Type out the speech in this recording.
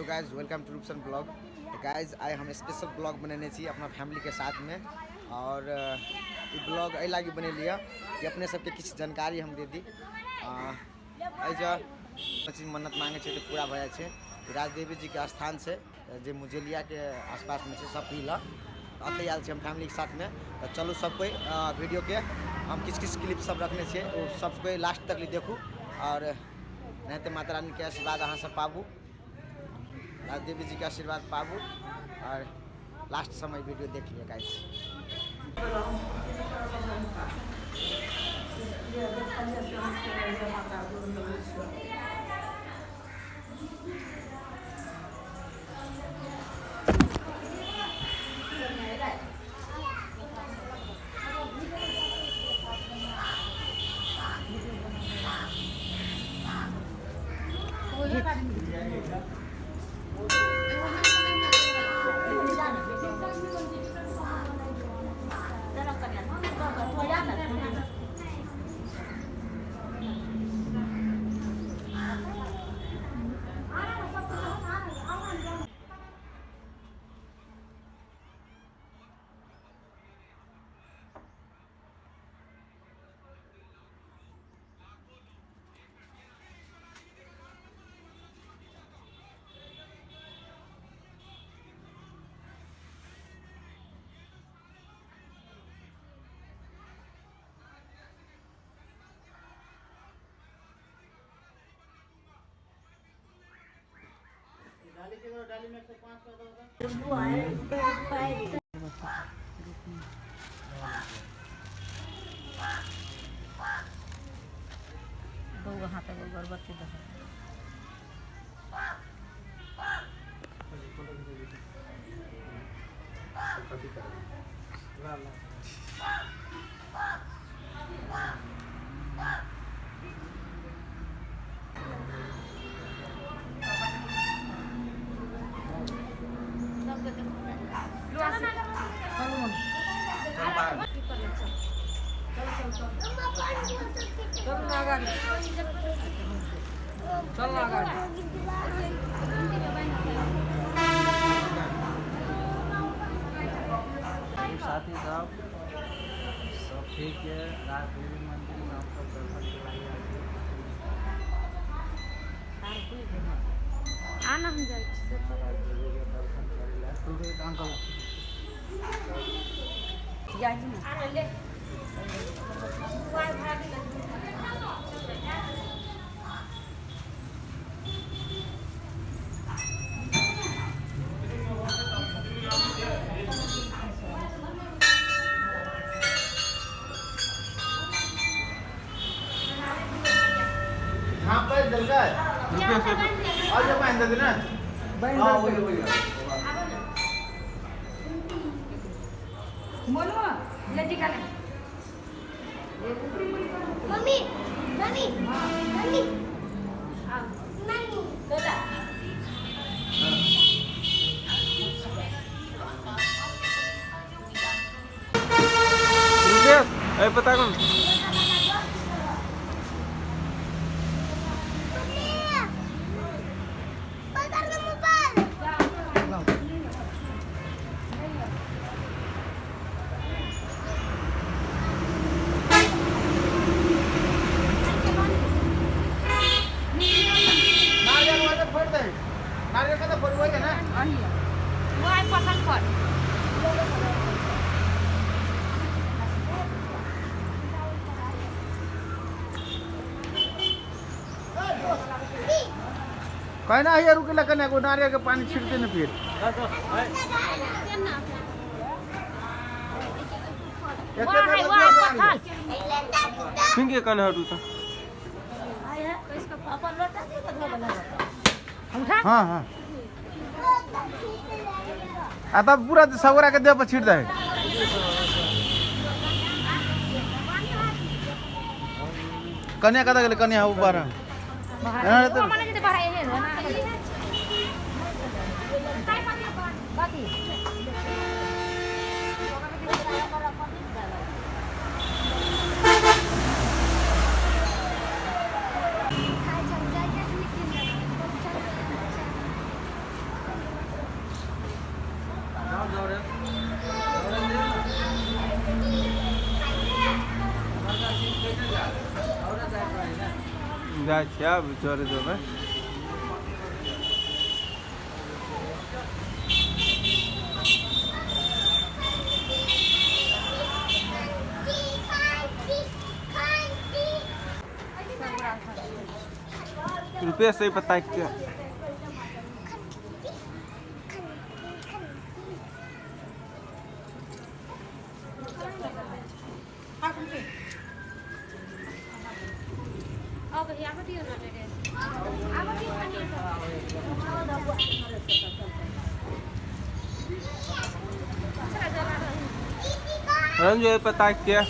Hello guys, welcome to Rupsan blog. Guys, आइ हम special blog बनेने छी अपना फैमिलीके साथमे और ई ब्लॉग एहि लागी बनेलियै कि अपने सबके किछु जानकारी हम दे दी। एहि जे चीज मन्नत मांगै छै तऽ पूरा भऽ जाइ छै। राजदेवी जीके स्थान छै जे मुजेलियाके आसपासमे छै सब लग, अतै आयल छी हम फैमिलीके साथमे। तऽ चलू सब कोइ वीडियोके हम किछु किछु क्लिप सब रखने छियै, ओ सब कोइ लास्ट तक देखू और नहीं तऽ माता रानीके आशीर्वाद अहाँ सब पाबू, राजदेवी जीके आशीर्वाद पाबू और लास्ट समय वीडियो देख लिअ गाइस। बौआ हाथ अगरबत्ती दऽ। साथी सब सब ठीक है। राजदेवी मंदिर में हम सब दर्शन के लिए आए थे। आना हम जाइ छी। राजदेवी के दर्शन करे ला। अंकल हाँ पर दरकार और जो बांध दे ना हाँ वही वही। Mummy mummy mummy mummy. Rupesh ए पता कौन पकड़ लो मोबाइल। नारियल वाला फोड़ दे, नारियल का तो फोड़ वही है ना। पत्थर पर कहना है रुके ला कने को नारियल के पानी छिड़ते न फिर फिंगे कन हटू तो। हाँ हाँ आ तब पूरा सगोरा के देह पर छिड़ दे। कन्या कतऽ गेलै? कन्या ऊपर जाइ छियै आब जर देबै। रुपये से ही पता क्या। रंजू पता क्या।